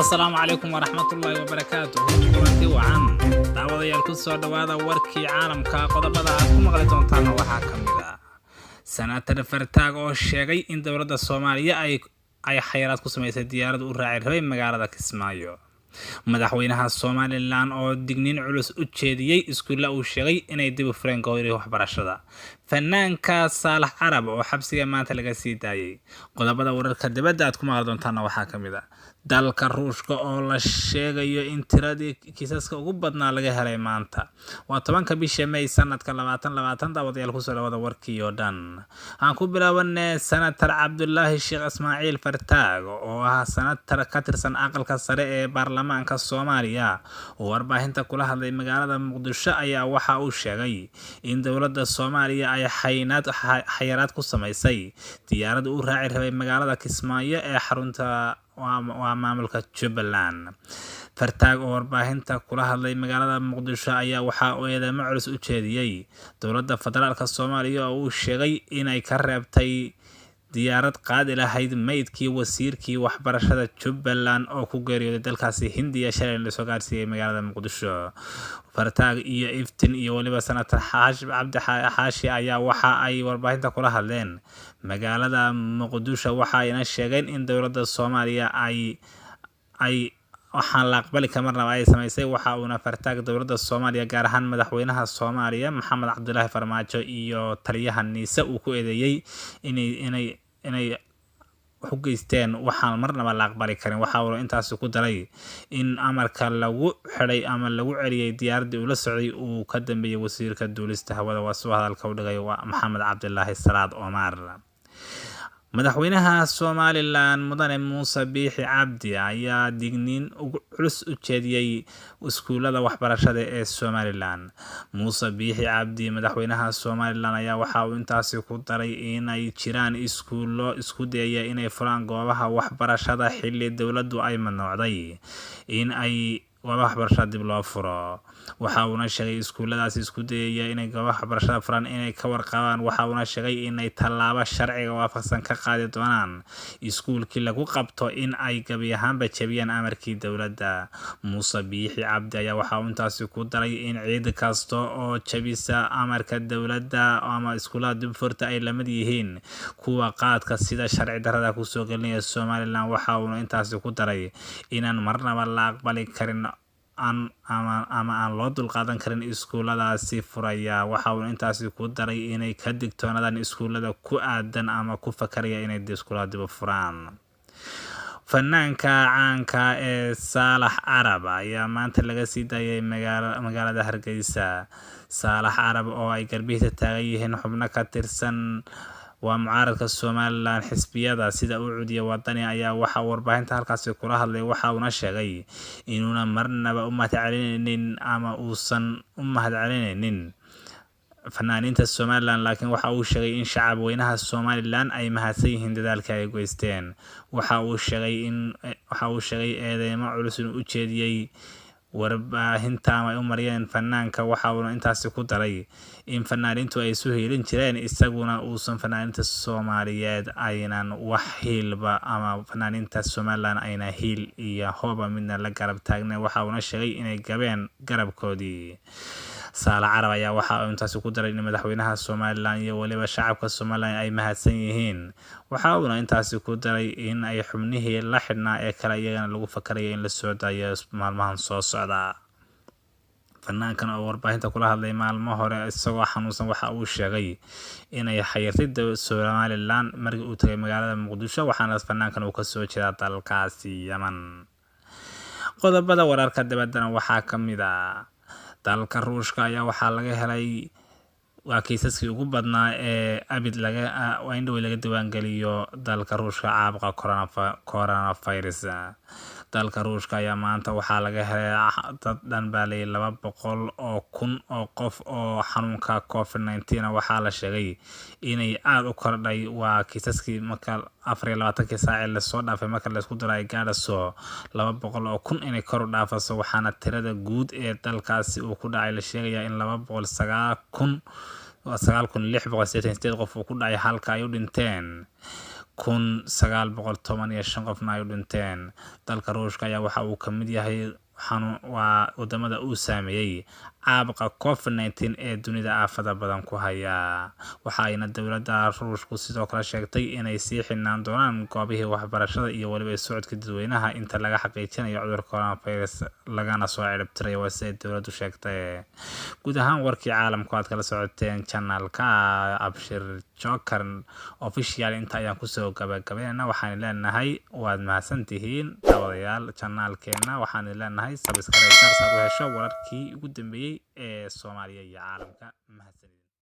Asalaamu calaykum waraxmatullaahi wabarakaatuhu. Kulanti wacan, daawadayaal, ku soo dhowaada warkii caalamka. Qodobada aad ku maqli doontaana waxaa ka mid ah Senator Fartaag oo sheegay in dowladda Soomaaliya ay xayiraad ku sameysay diyaarad u raaci rabay magaalada Kismaayo, madaxweynaha Somaliland oo digniin culus u jeediyey iskuulla uu sheegay inay dib u fureen gooyrihii waxbarashada, fanaanka Saalax Carab oo xabsiga maanta laga sii daayey. Qodobada wararka dibadda aad ku maqli doontaana waxaa ka mid ah dalka Ruushka oo la sheegayo in tiradii kiisaska ugu badnaa laga helay maanta. Waa 10-ka bisha May sanadka 2020. Daawadayaal, kusoo dhawaada warkii oo dhan. Aan ku bilaabanay Senator Cabdulaahi Sheekh Ismaaciil Fartaag oo ah senatar ka tirsan aqalka sare ee baarlamaanka Soomaaliya oo warbaahinta kula hadlay magaalada Muqdisho ayaa waxa uu sheegay in dowladda Soomaaliya ay xayiraad ku samaysay diyaarad u raaci rabay magaalada Kismaayo ee xarunta waa maamulka Jubbaland. Fartaag oo warbaahinta kula hadlay magaalada Muqdisho ayaa waxa uu eedeymo culus u jeediyey dowladda federaalka Soomaaliya oo uu sheegay inay ka reebtay diyaarad qaadi lahayd meydkii wasiirkii waxbarashada Jubbaland oo ku geeriyooday dalkaasi Hindiya, shalay lasoo gaarsiiyey magaalada Muqdisho. Fartaag iyo Iftin iyo weliba Senator Xaashi Cabdi Xaashi ayaa waxa ay warbaahinta kula hadleen magaalada Muqdisho, waxa ayna sheegeen in dowladda Soomaaliya ay waxaan la aqbali kamarnaba ay samaysay. Waxa uuna Fartaag dowladda Soomaaliya, gaar ahaan madaxweynaha Soomaaliya Maxamed Cabdulaahi Farmaajo iyo taliyaha NISA, uu ku eedeeyey inay wax u geysteen waxaan marnaba la aqbali karin. Waxa uu intaasi ku daray in amarka lagu xidhay ama lagu celiyey diyaaraddii uu la socday uu ka dambeeyey wasiirka duulista hawada, waa suu hadalka u dhigay, waa Maxamed Cabdilaahi Salaad Omar. Madaxweynaha Somaliland Mudane Muuse Biixi Cabdi ayaa digniin ugu culus u jeediyey iskuulada waxbarashada ee Somaliland. Muuse Biixi Cabdi, madaxweynaha Somaliland, ayaa waxa uu intaasi ku daray inay jiraan iskuullo isku dayaya inay furaan goobaha waxbarashada xilli dowladdu ay mamnuucday in ay goobaha waxbarashada dib loo furo. Waxa uuna sheegay iskuulladaasi isku dayaya inay goobaha waxbarashada furaan inay ka warqabaan. Waxa uuna sheegay inay tallaabo sharciga waafaqsan ka qaadi doonaan iskuulkii lagu qabto in ay gabi ahaanba jebiyaan amarkii dowladda. Muuse Biixi Cabdi ayaa waxa uu intaasi ku daray in cid kasta oo jebisa amarka dowladda ama iskuullada dib furta ay lamid yihiin kuwa qaadka sida sharci darrada kusoo gelinaya Somaliland. Waxa uuna intaasi ku daray inaan marnaba la aqbali karin aan ama aan loo dulqaadan karin iskuulladaasi furaya. Waxa uu intaasi ku daray inay ka digtoonaadaan iskuullada ku aadan ama ku fakaraya inay iskuullada dib u furaan. Fanaanka caanka ee Saalax Carab ayaa maanta laga sii daayay magaalada Hargeysa. Saalax Carab oo ay garbihiisa taagan yihiin xubno ka tirsan waa mucaaradka Somaliland, xisbiyada sida UCID iyo Wadani, ayaa waxa uu warbaahinta halkaasi kula hadlay. Waxa uuna sheegay inuuna marnaba u mahadcelinaynin ama uusan u mahadcelinaynin fanaaniinta Somaliland, laakiin waxa uu sheegay in shacab weynaha Somaliland ay mahadsan yihiin dadaalka ay geysteen. Waxa uu sheegay eedeymo culus inuu u jeediyey warbaahinta ama ay u mariyeen fanaanka. Waxa uuna intaasi ku daray in fanaaniintu ay isu hiilin jireen, isaguna uusan fanaaniinta Soomaaliyeed aynan wax hiilba ama fanaaniinta Somaliland ayna hiil iyo hooba midna la garab taagnayn. Waxa uuna sheegay inay gabeen garabkoodii. Saalax Carab ayaa waxa uu intaasi ku daray in madaxweynaha Somaliland iyo weliba shacabka Somaliland ay mahadsan yihiin. Waxa uuna intaasi ku daray in ay xubnihii la xidhnaa ee kale iyagana lagu fakaraya in la soo daayo maalmahan soo socda. Fanaankan oo warbaahinta kula hadlay maalmo hore isagoo xanuunsan waxa uu sheegay inay xayirtay Somaliland markii uu tagay magaalada Muqdisho, waxaana fanaankan uu kasoo jeedaa dalkaasi Yemen. Qodobada wararka dibaddana waxaa ka mid ah dalka Ruushka ayaa waxaa laga helay waa kiisaskii ugu badnaa ee abid laga waa in dhow laga diiwaangeliyo dalka Ruushka caabuqa coronavirus. Dalka Ruushka ayaa maanta waxaa laga helay dad dhan baa layidhi 200,000 oo qof oo xanuunka COVID-19. Waxaa la sheegay inay aada u kordhay waa kiisaskii marka 24-kii saaci lasoo dhaafay marka laisku daro ay gaadhayso 200,000 inay kor u dhaafaso, waxaana tirada guud ee dalkaasi uu ku dhacay la sheegayaa in 209,000, 9,688 qof uu ku dhacay, halka ay u dhinteen 1915 qofna ay u dhinteen. Dalka Ruushka ayaa waxa uu ka mid yahay waa wadamada uu saameeyey caabuqa COVID-19 ee dunida aafada badan ku haya. Waxa ayna dowladda Ruushku sidoo kale sheegtay inay sii xidhnaan doonaan goobihii waxbarashada iyo weliba socodka dadweynaha inta laga xaqiijinayo cudurka coronavirus lagana soo ciribtirayo, waa sida dowladdu sheegtay. Guud ahaan warkii caalamku aad kala socoteen channelka Abshir Joker Official inta ayaan kusoo gabagabeynayna. Waxaan leenahay waad mahadsantihiin daawadayaal. Channelkeena waxaan leenahay subscribe saar saad u hesho wararkii ugu dambeeyey ee Soomaaliya iyo caalamka. Mahadsanid.